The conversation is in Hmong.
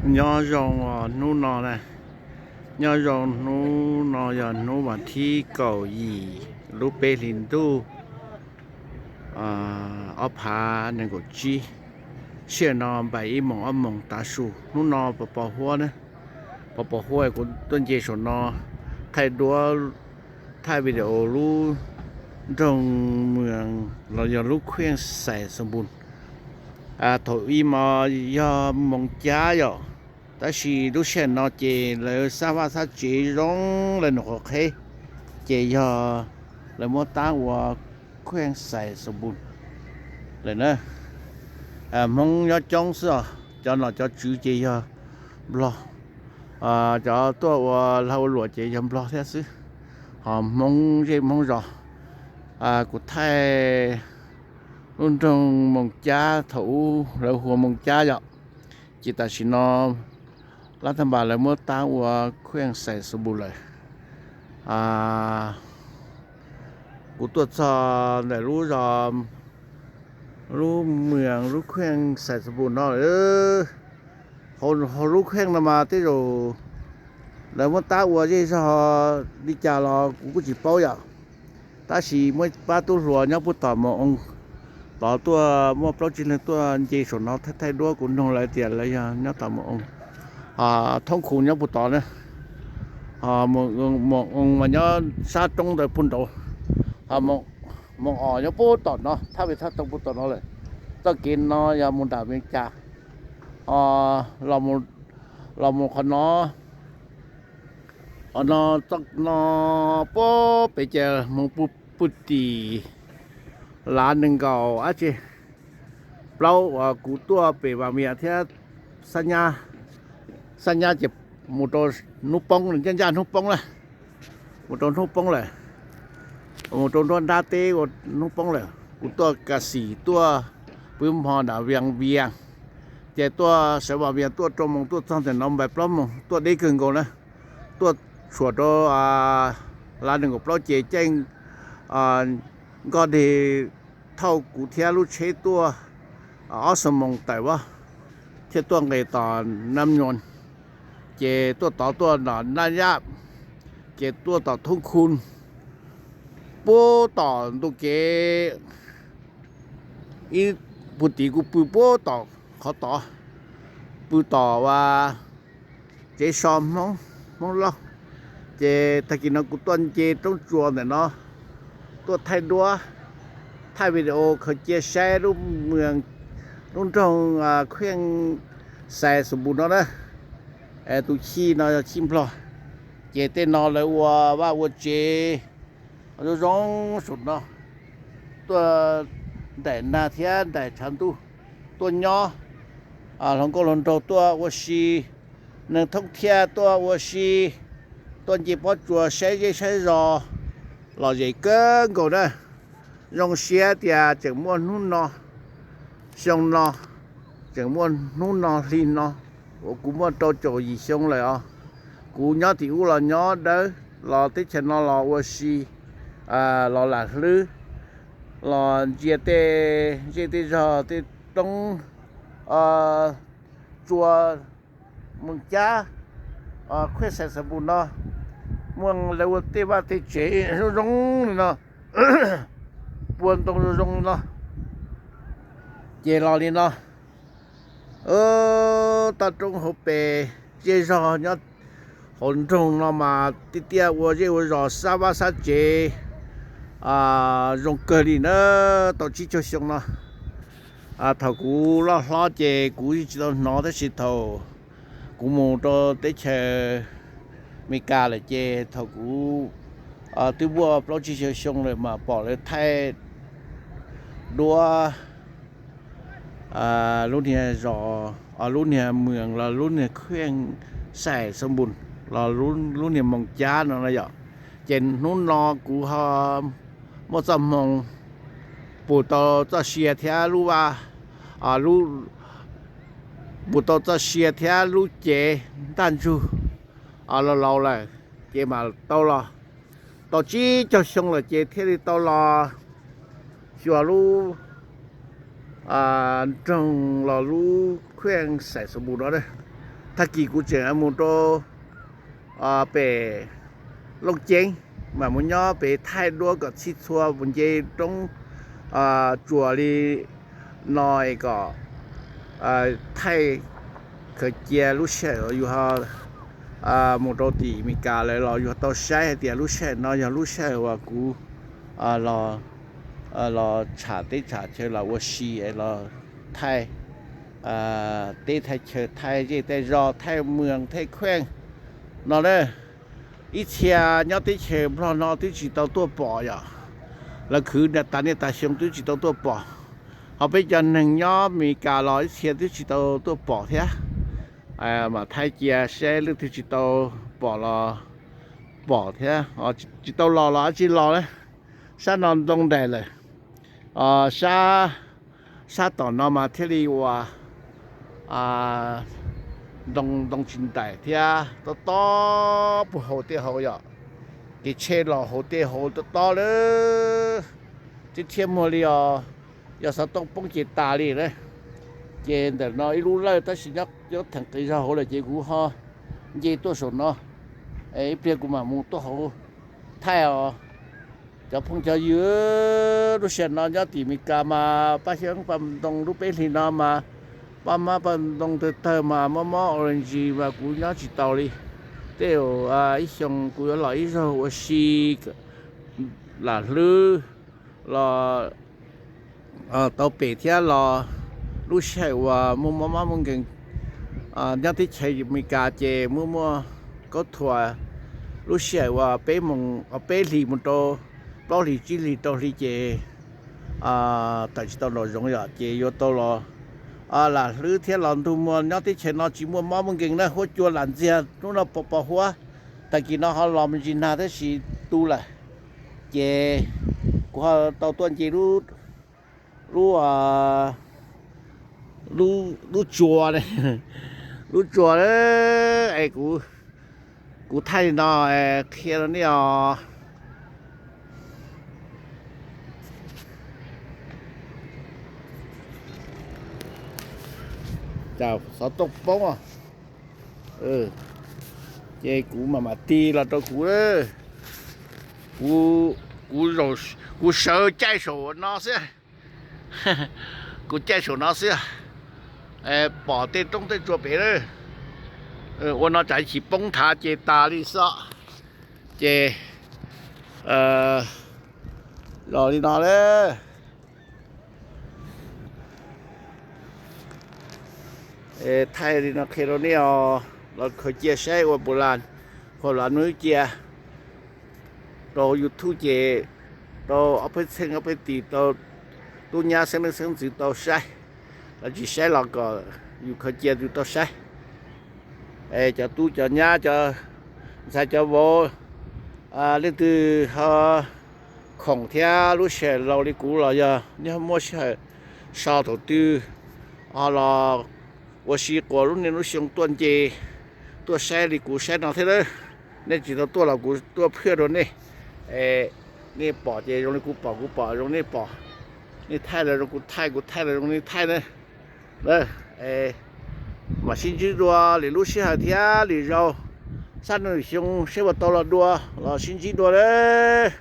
Nyob zoo hnub no na, nyob zoo hnub no yog hnub vas thib kaum yim lub peb hlis ntuj ob phav nees nkaum tsib, sij hawm no npaum ib moos ob moos tav su. Hnub no pos pos huab na, pos pos huab kuv tuaj nce saum no thaij duab, thaij video lub nroog Mws los yog lub kheej Xais Xoo Npus. Thaum ub mas yog moos cab yom, tab sis lub sij hawm no ces lawv xab vaj xab tsev zoo, lawv num qhov qheb, ces yog lawv muab tab ua kheej Xais Xoo Npus lawm na. Hmoob nyob coob xwb os, cov nom cov tswv ces yog Nplog, cov tuaj ua lag ua luam ces yog Nplog thiab xwb, ho Hmoob zej Hmoob zos. Kuv thaij lub nroog moos cab, thaum ub lawv hu ua moos cab yom, ces tam sim no lab thaj npas lawv muab tab ua kheej Xais Xoo Npus lawm. Kuv tuaj txog ntawm lub zos, lub mws, lub kheej Xais Xoo Npus no lawm. Hauv lub kheej no mas tej zaum lawv muab tab ua zej zog li cas los kuv kuj tsis paub yom. Tab sis muaj pab tub hluas nyob puag tom Mus Oo tod tuaj, muaj plaub tsib leeg tuaj nce saum no thaij thaij duab, kuv noog lawv tias lawv yog nyob tom Mus Oo. Thoob Khu nyob puag tod na, Mus Oo mas nyob sab roob ntawd puag nraud, Mus Os nyob puag tom no, thaj vij thaj too puag tom no lawm. Txoj kev no yog mus nram Vees Cas, los mus qhov no, qhov no, txoj no puag pem ces mus pw tim lav nees nkaum dab tsi plaub uas kuv tuaj pem Vas Vias thiab Xab Nyab ces mus rau hnub poob, ncaj ncaj hnub poob na, mus rau hnub poob lawm, mus rau nruab nrab teb ua hnub poob lawm. Kuv tuaj Kas Xim, tuaj pw hmo nram Vas Vias, ces tuaj sawv Vas Vias tuaj rau moos, tuaj txog ntawm no npaum plaub moos, tuaj deb kawg nkaus na. Tuaj tshuam rau lav nees nkaum plaub ces caij nkoj deg thauj kuv thiab lub tsheb tuaj ob xuab moos tawm vab, thiaj tuaj nqes tom Nab Nyuas, ces tuaj tod tuaj nram Naj Yaj, ces tuaj tom Thoob Khu, puag tom ntu kev ib puag tim, kuv pw puag tom qhov tod, pw tom uas tsev so Hmoob, Hmoob Lauj. Ces tag kis no kuv tuaj nce roob tsua ntawm no, tuaj thaij duab, thaij video khaws cia saib lub mws, lub nroog kheej Xais Xoo Npus no na. Tus chij no yog chij Nplog, ces tej no lawv ua vaj ua tsev zoo zoo saum no, tuaj nraim nag thiab nraim tshav ntuj tuaj nyob, hluas nkauj hluas nraug tuaj ua si, neeg thoob thiaj tuaj ua si, tuaj nce pob tsuas saib zej saib zos, lom zem kawg nkaus na. Zoo siab tias tseem muaj hnub no, xyoo no, tseem muaj hnub no hli no, uas kuv muaj rau caum yim xyoo lawm os. Kuv nyob tim ub los nyob dawb, los teb chaws no los ua si, los lam hlwb, los ntsia tej zej tej zog tej roob tsua, moos cab, kheej Xais Xoo Npus no, muaj lawv ua tej vaj tej tsev zoo zoo li no, pua ntoo zoo zoo li no, ces los li no. Toj roob hauv pes, zej zog nyob hauv nroog no mas tiaj tiaj, ua zej ua zos, xab vaj xab tsev zoo kawg li na. Tau tsib caug xyoo no, thaum kuv loj hlob ces kuv yeej tsis tau hnov, tab sis thaum kuv mus rau teb chaws Amelikas lawm ces thaum kuv twb muaj plaub tsib caug xyoo lawm mas pom lawv thaij duab lub niag zos, lub niag mws los lub niag kheej Xais Xoo Npus los lub niag moos cab no no yom. Ces hnub no kuv ho muaj txoj hmoo pum tau txoj sia thiab lub vaj, pum tau txoj sia thiab lub cev ntaj ntsug laus laus lawm, ces mam tau los. Tau tsib caug xyoo lawm ces thiaj li tau los xyuas lub nroog los lub kheej Xais Xoo Npus no. Tag kis kuv tseem mus rau pem Looj Ceeb, mam mus nyob pem thaij duab kom txhij txhua mus nce roob tsuas li no es kom thaij khaws cia lub sij hawm yus ho mus rau tim Meskas lawm los yus tau saib hais tias lub sij hawm no yog lub sij hawm uas kuv los tsham teb tsham chaw los ua si es los thaij teb thaij chaw, thaij zej thaij zos, thaij moos thaij kheej no na. Ib txhia nyob teb chaws Nplog no twb tsis tau tuaj pom yom, lawv khwv tas niaj tas xyoo twb tsis tau tuaj pom. Ho peb cov neeg nyob Meskas los ib txhia twb tsis tau tuaj pom thiab. Mam thaij cia saib leej twg tsis tau pom los pom thiab. Tsis tau los los tsis los na. Sab no ntoo nraim lawm. Sab, sab tom no mas thiaj li ua ntoo, ntoo tsis nraim thiab, tob tob puag hauv tej hauv yom. Kev tsheb los hauv tej hauv tob tob lawm, thiab thiab muag li os. Yog xov tooj poob ces tas li na. Ces ntawm no ib lub lawj tab sis nyob theem qis zog hauv lawm ces kuv ho nce tuaj saum no. Ib pliag kuv mam mus tuaj hauv thaij os. Cov phooj cov ywg, lub sij hawm no nyob tim Meskas mas paj xyoob paj ntoo lub peb hlis no mas paj mab paj ntoo tawg tawg mas mob mob orange mas kuv nyob tsis taus li. Tej zaum ib xyoo kuv yuav los ib zaug ua si lam hlwb los tau pem thiab los lub sij hawm uas muaj mob mob muaj nkeeg nyob teb chaws Amelikas ces muaj muaj kaub thuas lub sij hawm uas peb moos peb hlis mus rau plaub hlis tsib hlis rau hli ces tawm tsis tau nraum zoov yom ces yuav tau los lam hlwb thiab los ntug muag nyob teb chaws no tsis muaj mob muaj nkeeg na, huab cua lam ntxiag hnub no pos pos huab. Tag kis no ho los me ntsis nag tab sis tu lawm ces kuv ho tau tuaj nce lub lub, lub tsua, lub tsua es kuv thaij li no qhia rau nej os. Xov tooj poob ces kuv mam mam tig los rau kuv, kuv, kuv sawv caij saum no xwb. Kuv caij saum no xwb, pom tej roob tej tsua pem lawm. Ua no tsam chim poob nthav ces tas li xwb. Ces los li no lawm. Thaij li no qhia rau nej os, los khaws cia saib ua puas las, khaws las nub cia rau YouTube ces rau ob peb txheej ob peb tis rau tub nyab xeeb leej xeeb ntxwv tau saib, lawv tsis saib los kom yus khaws cia yus tau saib. Cov tub cov nyab cov ntxhais cov vauv, leej twg ho khoom thiab lub sij hawm laus li kuv los yog nyob muaj sij hawm so thaum twg ho los ua si quas lub niaj lub xyoo tuaj nce tuaj saib li kuv saib no thiab lawm. Nej tsis tau tuaj los kuv tuaj phwj rau nej. Nej pom ces zoo li kuv pom, kuv pom zoo nej pom. Nej thaij los zoo kuv thaij, kuv thaij los zoo nej thaij na. Mam sib ntsib dua lwm lub sij hawm thiab lwm zaus, sab ntuj xyoo seb puas tau los dua, los sib ntsib dua lawm.